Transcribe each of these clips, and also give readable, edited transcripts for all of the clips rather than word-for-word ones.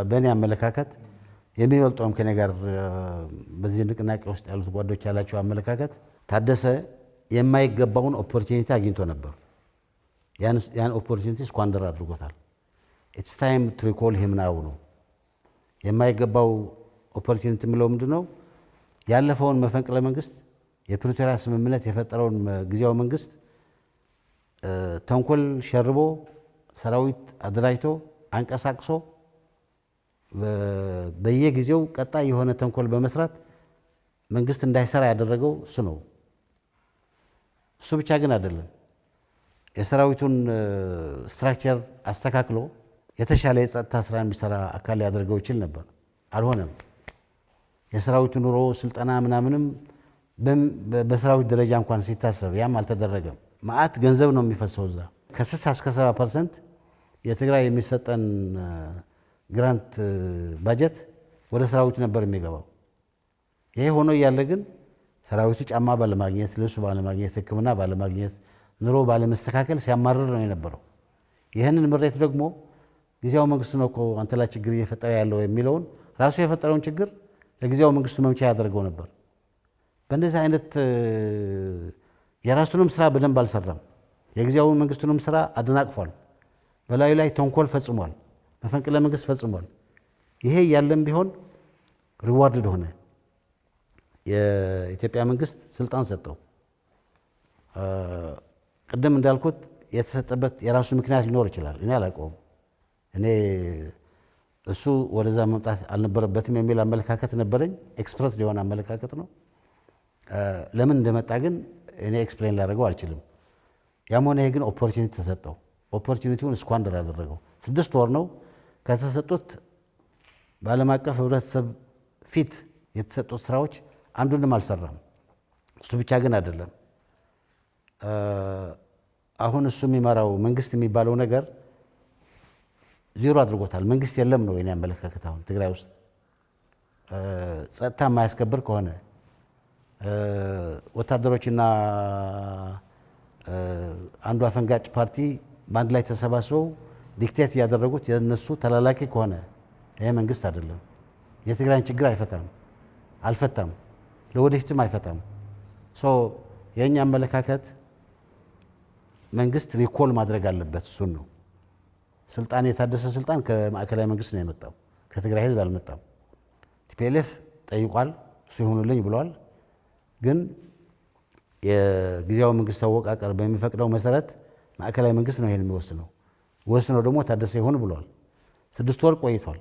በእኔ አመለካከት፣ የሚበልጠውም ከኔ ጋር በዚህ ንቅናቄ ውስጥ ያሉት ጓዶች ያላቸው አመለካከት፣ ታደሰ የማይገባውን opportunity አግኝቶ ነበር። ያን opportunity squander አድርጎታል። It's time to recall him now ነው። የማይገባው opportunity የምለው ምንድን ነው? ያለፈውን መፈንቅለ መንግስት፣ የፕሪቶሪያ ስምምነት የፈጠረውን ጊዜያዊ መንግስት ተንኮል ሸርቦ፣ ሰራዊት አደራጅቶ፣ አንቀሳቅሶ፣ በየጊዜው ቀጣይ የሆነ ተንኮል በመስራት መንግስት እንዳይሰራ ያደረገው እሱ ነው። እሱ ብቻ ግን አይደለም። የሰራዊቱን structure አስተካክሎ የተሻለ የጸጥታ ስራ የሚሰራ አካል ሊያደርገው ይችል ነበር። አልሆነም። የሰራዊቱ ኑሮ፣ ስልጠና ምናምንም በሰራዊት ደረጃ እንኳን ሲታሰብ ያም አልተደረገም። መዓት ገንዘብ ነው የሚፈሰው እዛ። ከ60 እስከ 70% የትግራይ የሚሰጠን grant ባጀት ወደ ሰራዊቱ ነበር የሚገባው። ይሄ ሆኖ እያለ ግን ሰራዊቱ ጫማ ባለማግኘት፣ ልብስ ባለማግኘት፣ ሕክምና ባለማግኘት፣ ኑሮ ባለመስተካከል ሲያማርር ነው የነበረው። ይህንን ምሬት ደግሞ ጊዜያዊ መንግስቱ ነው እኮ አንተ ላይ ችግር እየፈጠረ ያለው የሚለውን፣ ራሱ የፈጠረውን ችግር ለጊዜያዊ መንግስቱ መምቻ ያደርገው ነበር። በእንደዚህ አይነት የራሱንም ስራ በደንብ አልሰራም። የጊዜያዊ መንግስቱንም ስራ አደናቅፏል። በላዩ ላይ ተንኮል ፈጽሟል። መፈንቅለ መንግስት ፈጽሟል። ይሄ ያለም ቢሆን rewarded ሆነ። የኢትዮጵያ መንግስት ስልጣን ሰጠው። ቅድም እንዳልኩት የተሰጠበት የራሱ ምክንያት ሊኖር ይችላል። እኔ አላውቀውም። እኔ እሱ ወደዛ መምጣት አልነበረበትም የሚል አመለካከት ነበረኝ። Express የሆነ አመለካከት ነው። ለምን እንደመጣ ግን እኔ explain ላደርገው አልችልም። ያም ሆነ ይሄ ግን opportunity ተሰጠው። Opportunity ውን squander አደረገው። 6 ወር ነው ከተሰጡት፣ በዓለም አቀፍ ህብረተሰብ ፊት የተሰጡት ስራዎች አንዱንም አልሰራም። እሱ ብቻ ግን አይደለም። አሁን እሱ የሚመራው መንግስት የሚባለው ነገር ዜሮ አድርጎታል። መንግስት የለም ነው የኔ አመለካከት። አሁን ትግራይ ውስጥ ጸጥታ የማያስከብር ከሆነ፣ ወታደሮችና አንዱ አፈንጋጭ ፓርቲ በአንድ ላይ ተሰባስበው dictate እያደረጉት የነሱ ተላላኪ ከሆነ ይሄ መንግስት አይደለም። የትግራይን ችግር አይፈታም፣ አልፈታም፣ ለወደፊትም አይፈታም። So የእኛ አመለካከት መንግስት recall ማድረግ አለበት። እሱን ነው። ስልጣን፣ የታደሰ ስልጣን ከማዕከላዊ መንግስት ነው የመጣው፣ ከትግራይ ህዝብ አልመጣም። TPLF ጠይቋል፣ እሱ ይሁንልኝ ብለዋል። ግን የጊዜያዊ መንግስት አወቃቀር በሚፈቅደው መሰረት ማዕከላዊ መንግስት ነው ይሄን የሚወስነው። ወስኖ ደግሞ ታደሰ ይሁን ብሏል። 6 ወር ቆይቷል።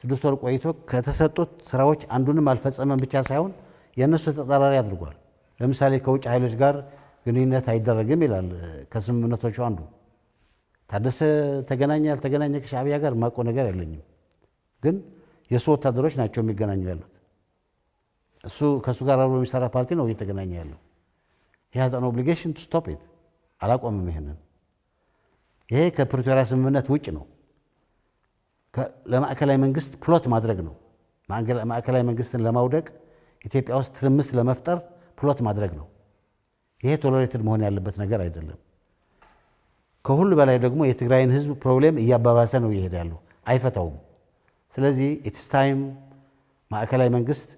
6 ወር ቆይቶ ከተሰጡት ስራዎች አንዱንም አልፈጸመም ብቻ ሳይሆን የእነሱ ተጻራሪ አድርጓል። ለምሳሌ ከውጭ ኃይሎች ጋር ግንኙነት አይደረግም ይላል ከስምምነቶቹ አንዱ። ታደሰ ተገናኘ ያልተገናኘ ከሻዕቢያ ጋር የማውቀው ነገር የለኝም። ግን የእሱ ወታደሮች ናቸው የሚገናኙ ያሉት። እሱ ከእሱ ጋር አብሮ የሚሰራ ፓርቲ ነው እየተገናኘ ያለው። He has an obligation to stop it። አላቆምም። ይሄንን ይሄ ከፕሪቶሪያ ስምምነት ውጭ ነው። ለማዕከላዊ መንግስት plot ማድረግ ነው። ማዕከላዊ መንግስትን ለማውደቅ፣ ኢትዮጵያ ውስጥ ትርምስ ለመፍጠር plot ማድረግ ነው። ይሄ tolerated መሆን ያለበት ነገር አይደለም። ከሁሉ በላይ ደግሞ የትግራይን ህዝብ problem እያባባሰ ነው እየሄደ ያለው፣ አይፈታውም። ስለዚህ it's time ማዕከላዊ መንግስት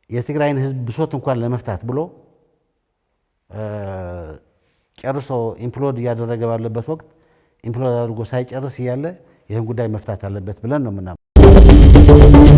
የትግራይን ህዝብ ብሶት እንኳን ለመፍታት ብሎ ጨርሶ implode እያደረገ ባለበት ወቅት፣ implode አድርጎ ሳይጨርስ እያለ ይህን ጉዳይ መፍታት አለበት ብለን ነው የምናምነው።